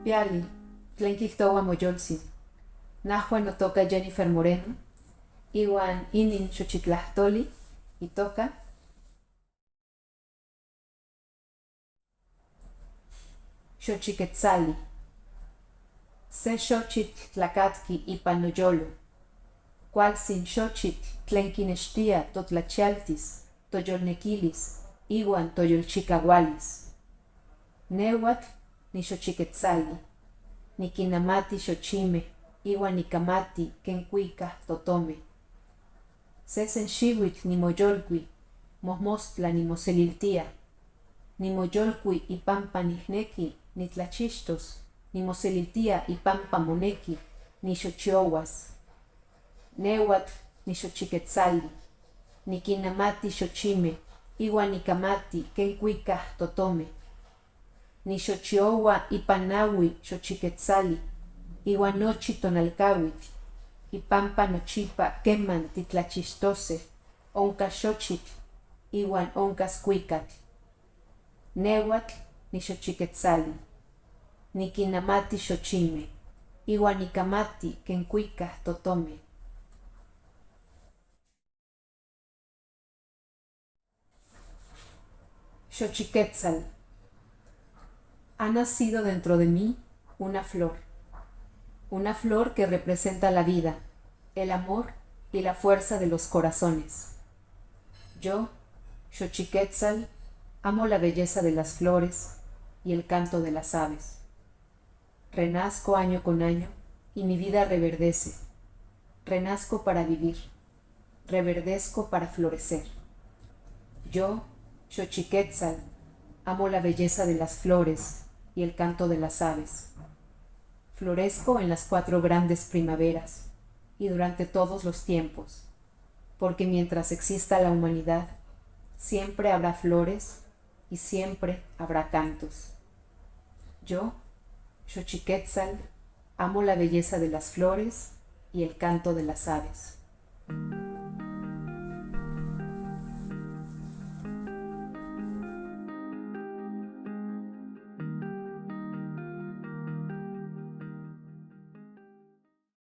Nicpiali, tlen kihtowa moyoltzin. Nahua notoka Jennifer Moreno, iwan inin xochitlahtoli itoka Xochiquetzali. Se xochitl tlacatqui ipan noyolo. Cualtzin xochitl tlen quinextía totlachialtis, toyolnequilis iwan toyolchicahualis. Nehuatl nixochiquetzali, niquinamati xochimeh iwan nicamati quen cuicah totomeh. Sesen xihuitl nimoyolcui, mojmostla nimoseliltía. Nimoyolcui ipampa nijnequi nitlachixtos, nimoseliltía ipampa monequi nixochiohuas. Nehuatl nixochiquetzali, niquinamati xochimeh iwan nicamati quen cuicah totomeh. Nixochiohua ipan nahui xochiquetzali iwan nochi tonalcahuitl, ipampa nochipa queman titlachixtose oncas xochitl iwan oncas cuicatl. Nehuatl nixochiquetzali, niquinamati xochimeh iwan nicamati quen cuicah totomeh. Xochiquetzal. Ha nacido dentro de mí una flor, una flor que representa la vida, el amor y la fuerza de los corazones. Yo, Xochiquetzal, amo la belleza de las flores y el canto de las aves. Renazco año con año y mi vida reverdece. Renazco para vivir, reverdezco para florecer. Yo, Xochiquetzal, amo la belleza de las flores y el canto de las aves. Florezco en las cuatro grandes primaveras y durante todos los tiempos, porque mientras exista la humanidad, siempre habrá flores y siempre habrá cantos. Yo, Xochiquetzal, amo la belleza de las flores y el canto de las aves.